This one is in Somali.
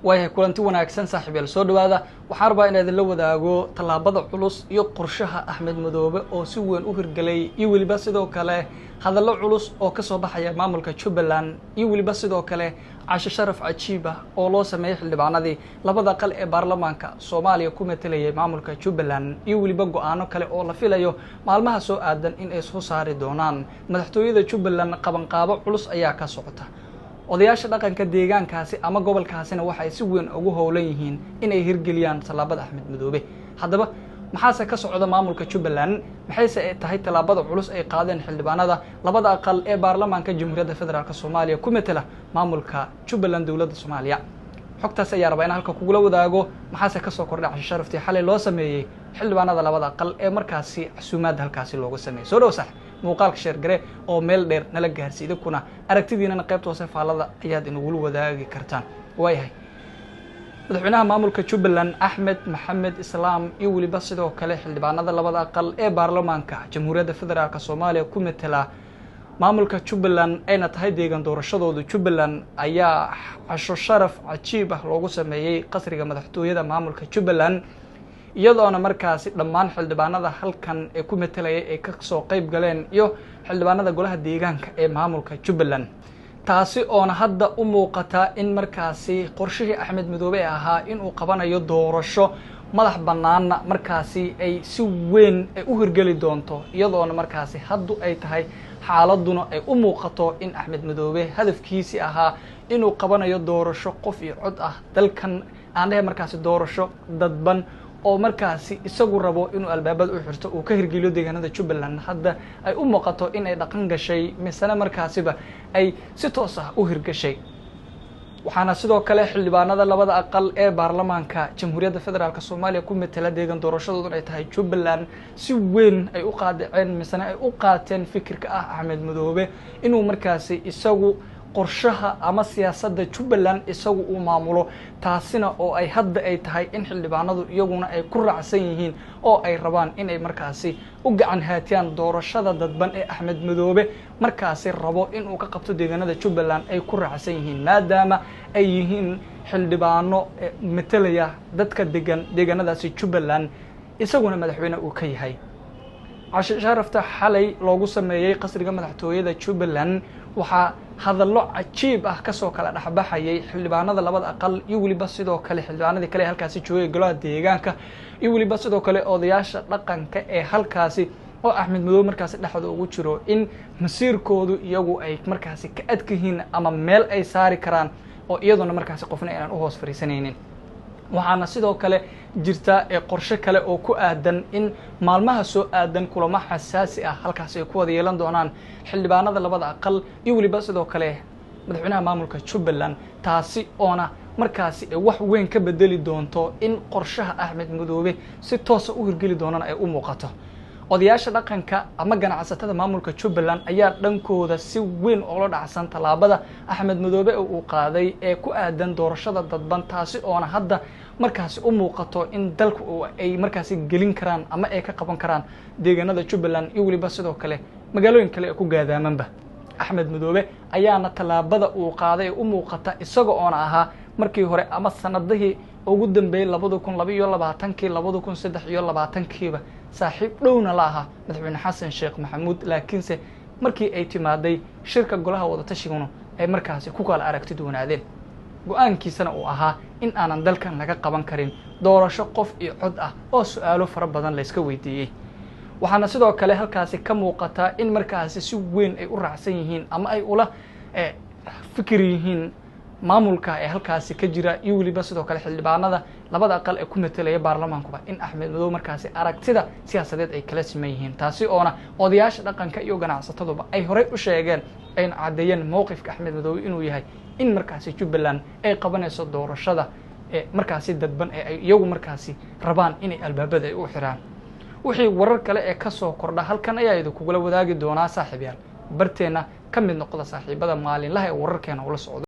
Waayahay, kulanti wanaagsan saaxiibyaal, soo dhawaada. Waxaan rabaa inaa idinla wadaago tallaabada culus iyo qorshaha Axmed Madoobe oo si weyn u hirgelay, iyo weliba sidoo kale hadallo culus oo kasoo baxaya maamulka Jubbaland, iyo weliba sidoo kale casho sharaf cajiib ah oo loo sameeyey xildhibaanadii labada aqal ee baarlamaanka Soomaaliya ku matelayay maamulka Jubbaland, iyo weliba go-aano kale oo la filayo maalmaha soo aadan in ay soo saari doonaan. Madaxtooyada Jubbaland qabanqaabo culus ayaa ka socota. Odayaasha dhaqanka deegaankaasi ama gobolkaasina waxay si weyn ugu howlan yihiin inay hirgeliyaan tallaabada Axmed Madoobe. Haddaba maxaase ka socda maamulka Jubbaland? Maxayse tahay tallaabada culus ay qaadeen xildhibaanada labada aqal ee baarlamaanka Jamhuuriyadda Federaalk Soomaaliya ku matela maamulka Jubbaland dowladda Soomaaliya? Xogtaas ayaa rabaa in halka kugula wadaago. Maxaase kasoo kordhay casho sharaftii xalay loo sameeyey xildhibaanada labada aqal ee markaasi casuumaadda halkaasi looga sameeyey? Soo dhow sax, muuqaalka sheergare oo meel dheer nala gaarsi. Idinkuna aragtidiinana qaybta hoose faallada ayaad inagula wadaagi kartaan. Waayahay, madaxweynaha maamulka Jubbaland Axmed Maxamed Islaam iyo weliba sidoo kale xildhibaanada labada aqal ee baarlamaanka Jamhuuriyadda Federaalk Soomaaliya ku matela maamulka Jubbaland, ayna tahay deegaan doorashadooda Jubbaland, ayaa casho sharaf cajiib ah loogu sameeyey qasriga madaxtooyada maamulka Jubbaland, iyadoona markaasi dhammaan xildhibaanada halkan ee ku matalayay ay kasoo qeyb galeen iyo xildhibaanada golaha deegaanka ee maamulka Jubbaland. Taasi oona hadda u muuqata in markaasi qorshihii Axmed Madoobe ee ahaa inuu qabanayo doorasho madax banaanna markaasi ay si weyn ay u hirgeli doonto, iyadoona markaasi haddu ay tahay xaaladuna ay u muuqato in Axmed Madoobe hadafkiisii ahaa inuu qabanayo doorasho qof iyo cod ah dalkan, aan dhehe markaasi doorasho dadban oo markaasi isagu rabo inuu albaabada u xirto, uu ka hirgeliyo deegaanada Jubbaland, hadda ay u muuqato in ay dhaqan gashay misena markaasiba ay si toos ah u hirgashay. Waxaana sidoo kale xildhibaanada labada aqal ee baarlamaanka Jamhuuriyadda Federaalk Soomaaliya ku matela deegan doorashadoodun ay tahay Jubbaland si weyn ay u qaadaceen misena ay u qaateen fikirka ah Axmed Madoobe inuu markaasi isagu qorshaha ama siyaasadda Jubbaland isagu uu maamulo, taasina oo ay hadda ay tahay in xildhibaanadu iyaguna ay ku raacsan yihiin oo ay rabaan inay markaasi u gacan haatiyaan doorashada dadban ee Axmed Madoobe markaasi rabo inuu ka qabto deegaanada Jubbaland ay ku raacsan yihiin, maadaama ay yihiin xildhibaano matelaya dadka degan deegaanadaasi Jubbaland, isaguna madaxweyne uu ka yahay. Casho sharafta xalay loogu sameeyey qasriga madaxtooyada Jubbaland waxaa hadallo cajiib ah kasoo kala dhexbaxayay xildhibaanada labada aqal iyo weliba sidoo kale xildhibaanadii kale ee halkaasi joogay golaha deegaanka, iyo weliba sidoo kale odayaasha dhaqanka ee halkaasi oo Axmed Madoobe markaasi dhexda ugu jiro in masiirkoodu iyagu ay markaasi ka adkayihiin ama meel ay saari karaan oo iyaduna markaasi qofna inaan uhoos fariisanaynin. Waxaana sidoo kale jirta ee qorshe kale oo ku aadan in maalmaha soo aadan kulamo xasaasi ah halkaasi ay ku wada yeelan doonaan xildhibaanada labada aqal iyo weliba sidoo kale madaxweynaha maamulka Jubbaland, taasi oona markaasi ay wax weyn ka bedeli doonto in qorshaha Axmed Madoobe si toosa u hirgeli doonana ay u muuqato. Odayaasha dhaqanka ama ganacsatada maamulka Jubbaland ayaa dhankooda si weyn oola dhacsan tallaabada Axmed Madoobe oo uu qaaday ee ku aadan doorashada dadban, taasi oona hadda markaasi u muuqato in dalku ay markaasi gelin karaan ama ay ka qaban karaan deegaanada Jubbaland iyo weliba sidoo kale magaalooyin kale ee ku gaadaamanba. Axmed Madoobe ayaana tallaabada uu qaaday ee u muuqata isaga oona ahaa markii hore ama sanadihii ugu dambeeyey 2022-kii, 2023-kiiba saaxiib dhowna la ahaa madaxweyne Xasan Sheekh Maxamuud, laakiinse markii ay timaaday shirka golaha wadatashiguna ay markaasi ku kala aragti duwanaadeen, go-aankiisana uu ahaa in aanan dalkan laga qaban karin doorasho qof iyo cod ah oo su-aalo fara badan layska weydiiyey. Waxaana sidoo kale halkaasi ka muuqataa in markaasi si weyn ay u raacsan yihiin ama ay ula fikir yihiin maamulka ee halkaasi ka jira iyo weliba sidoo kale xildhibaanada labada aqal ee ku matelaya baarlamaankuba in Axmed Madoobe markaasi aragtida siyaasadeed ay kala siman yihiin, taasi oona odayaasha dhaqanka iyo ganacsataduba ay horey u sheegeen ayna caddeeyeen mowqifka Axmed Madoobe inuu yahay in markaasi Jubbaland ay qabanayso doorashada ee markaasi dadban ee ay iyagu markaasi rabaan inay albaabada ay u xiraan. Wixii warar kale ee kasoo kordha halkan ayaa idinkugula wadaagi doonaa. Saaxiib yaal, barteenna ka mid noqda saaxiibada maalinlaha ee wararkeena ula socda.